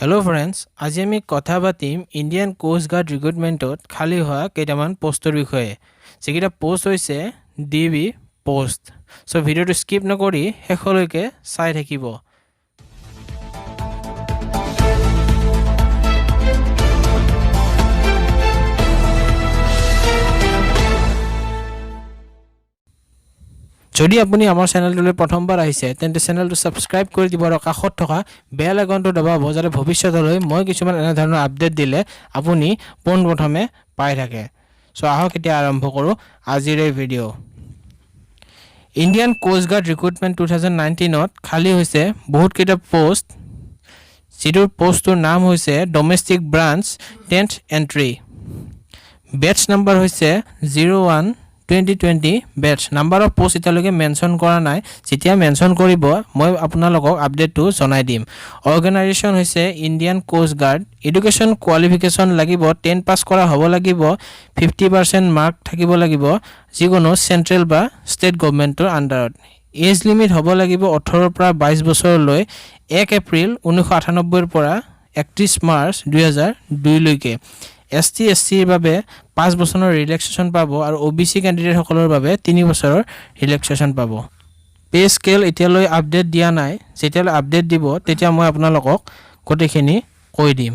Hello' friends, আজি আমি কথা পাতিম ইণ্ডিয়ান কোষ্ট গাৰ্ড ৰিক্ৰুটমেণ্টত খালী হোৱা কেইটামান পষ্টৰ বিষয়ে, যিকেইটা পষ্ট হৈছে ডি বি পষ্ট। চ' ভিডিঅ'টো স্কিপ নকৰি শেষলৈকে চাই থাকিব। যদি আপুনি আমাৰ চেনেলটোলৈ প্ৰথমবাৰ আহিছে, তেন্তে চেনেলটো ছাবস্ক্ৰাইব কৰি দিব আৰু কাষত থকা বেল আইকনটো দবাব, যাতে ভৱিষ্যতলৈ মই কিছুমান এনেধৰণৰ আপডেট দিলে আপুনি পোনপ্ৰথমে পাই থাকে। চ' আহক, এতিয়া আৰম্ভ কৰোঁ আজিৰ এই video. Indian Coast Guard Recruitment 2019ত খালী হৈছে বহুতকেইটা পষ্ট, যিটোৰ পষ্টটোৰ নাম হৈছে Domestic Branch 10th Entry। Batch number হৈছে 01 2020 batch। Number of post এতিয়ালৈকে মেনশ্যন কৰা নাই। যেতিয়া মেনশ্যন কৰিব, মই আপোনালোকক আপডেটটো জনাই দিম। অৰ্গেনাইজেশ্যন হৈছে Indian coast guard. Education qualification লাগিব 10 পাছ কৰা হ'ব লাগিব, 50% মাৰ্ক থাকিব লাগিব যিকোনো চেণ্ট্ৰেল বা ষ্টেট গভমেণ্টৰ আণ্ডাৰত। এজ লিমিট হ'ব লাগিব 18ৰ পৰা 22 বছৰলৈ, 1 এপ্ৰিল 1998ৰ পৰা 31 মাৰ্চ 2002লৈকে। এছ টি, এছ চিৰ বাবে 5 বছৰৰ ৰিলেক্সেশ্যন পাব আৰু অ' বি চি কেণ্ডিডেটসকলৰ বাবে 3 বছৰৰ ৰিলেক্সেশ্যন পাব। পে' স্কেল এতিয়ালৈ আপডেট দিয়া নাই। যেতিয়ালৈ আপডেট দিব, তেতিয়া মই আপোনালোকক গোটেইখিনি কৈ দিম।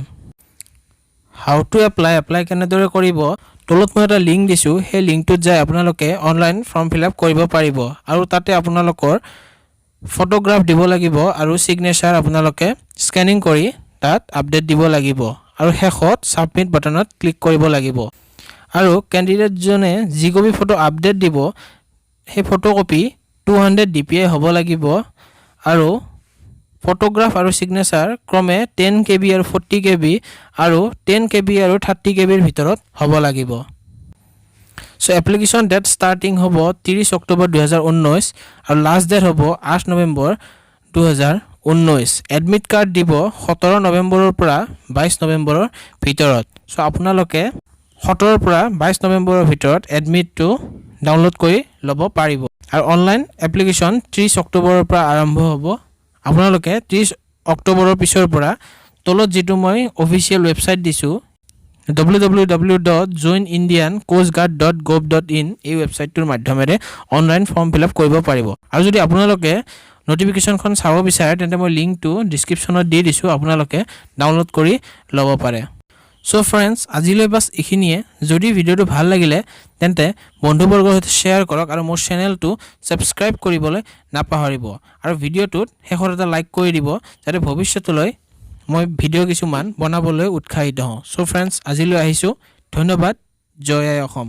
How to apply, apply কেনেদৰে কৰিব? তলত মই এটা লিংক দিছোঁ। সেই লিংকটোত যাই আপোনালোকে অনলাইন ফৰ্ম ফিল আপ কৰিব পাৰিব আৰু তাতে আপোনালোকৰ ফটোগ্ৰাফ দিব লাগিব আৰু ছিগনেচাৰ আপোনালোকে স্কেনিং কৰি তাত আপডেট দিব লাগিব আৰু শেষত ছাবমিট বাটনত ক্লিক কৰিব লাগিব। আৰু কেণ্ডিডেটজনে যি কপি ফটো আপডেট দিব, সেই ফটোকপি 200 DPI হ'ব লাগিব আৰু ফটোগ্ৰাফ আৰু ছিগনেচাৰ ক্ৰমে 10 KB আৰু 40 KB আৰু 10 KB আৰু 30 কেবিৰ ভিতৰত হ'ব লাগিব। চ' এপ্লিকেশ্যন ডেট ষ্টাৰ্টিং হ'ব 30 অক্টোবৰ 2019 আৰু লাষ্ট ডেট হ'ব 8 নৱেম্বৰ 2019। এডমিট কাৰ্ড দিব 17 নৱেম্বৰৰ পৰা 22 নৱেম্বৰৰ ভিতৰত। চ' আপোনালোকে 17ৰ পৰা 22 নৱেম্বৰৰ ভিতৰত এডমিটটো ডাউনলোড কৰি ল'ব পাৰিব। আৰু অনলাইন এপ্লিকেশ্যন 30 অক্টোবৰৰ পৰা আৰম্ভ হ'ব। আপোনালোকে 30 অক্টোবৰৰ পিছৰ পৰা তলত যিটো মই অফিচিয়েল ৱেবছাইট দিছোঁ, www.joinindiancoastguard.gov.in, এই ৱেবছাইটটোৰ মাধ্যমেৰে অনলাইন ফৰ্ম ফিল আপ কৰিব পাৰিব। আৰু যদি আপোনালোকে নটিফিকেশ্যনখন চাব বিচাৰে, তেন্তে মই লিংকটো ডিছক্ৰিপশ্যনত দি দিছোঁ, আপোনালোকে ডাউনলোড কৰি ল'ব পাৰে। চ' ফ্ৰেণ্ডছ, আজিলৈ বাছ এইখিনিয়ে। যদি ভিডিঅ'টো ভাল লাগিলে, তেন্তে বন্ধুবৰ্গৰ সৈতে শ্বেয়াৰ কৰক আৰু মোৰ চেনেলটো ছাবস্ক্ৰাইব কৰিবলৈ নাপাহৰিব। আৰু ভিডিঅ'টোত শেষত এটা লাইক কৰি দিব, যাতে ভৱিষ্যতলৈ মই ভিডিঅ' কিছুমান বনাবলৈ উৎসাহিত হওঁ। চ' ফ্ৰেণ্ডছ, আজিলৈ আহিছোঁ। ধন্যবাদ। জয় আই অসম।